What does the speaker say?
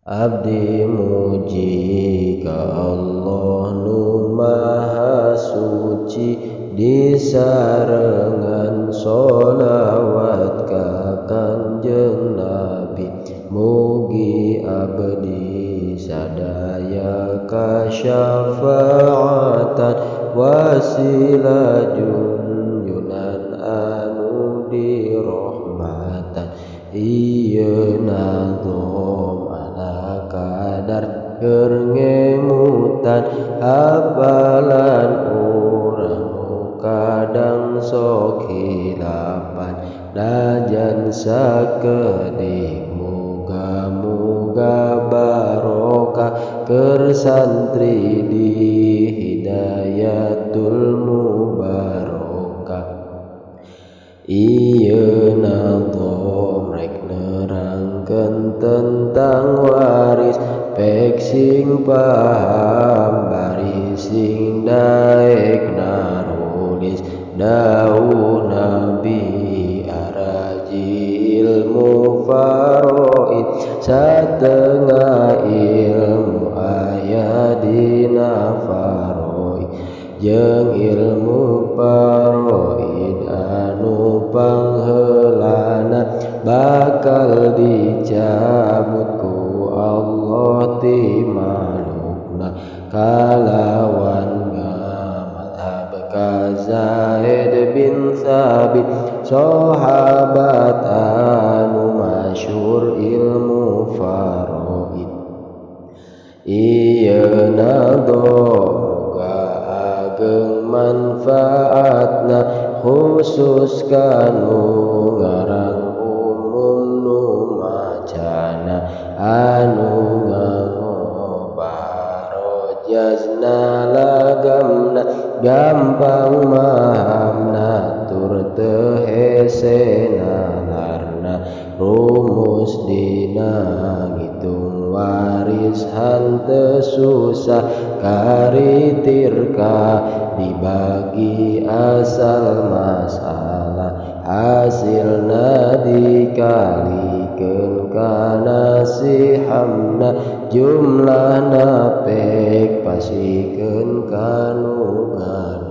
Abdi muji ka Allah nu maha suci disarengan sholawat ka Kanjeng Nabi. Mugi abdi sadaya kasyafaatan wasilah junjunan anu dirahmatan. Ieu nazom ala kadar keur ngemutan hafalan urang nu kadang sok hilapan. Najan sakedik muga-muga barokah keur santri di Hidayatul Mubarokah. Ieu nazom rek nerangkeun tentang waris, pek sing paham bari sing daek narulis. Dawuh Nabi araji ilmu faraid, satengah ilmu aya dina faraid. Jeung ilmu faraid anu pangheulana bakal dicabut ku Allah ti malukna. Kalawan ngamadhab ka Zaid bin Sabit, sahabat anu masyhur ilmu faraid. Ieu nadom muga ageng manfaatna khusus kanu ngarang umum nu macana anu nganggo barojazna lagamna gampang mahamna tur teu hese nalarna. Rumus dina ngitung waris henteu susah karitirka dibagi asal masalah hasilna dikalikeun kana sihamna jumlahna pek pasikeun kanu gaduh.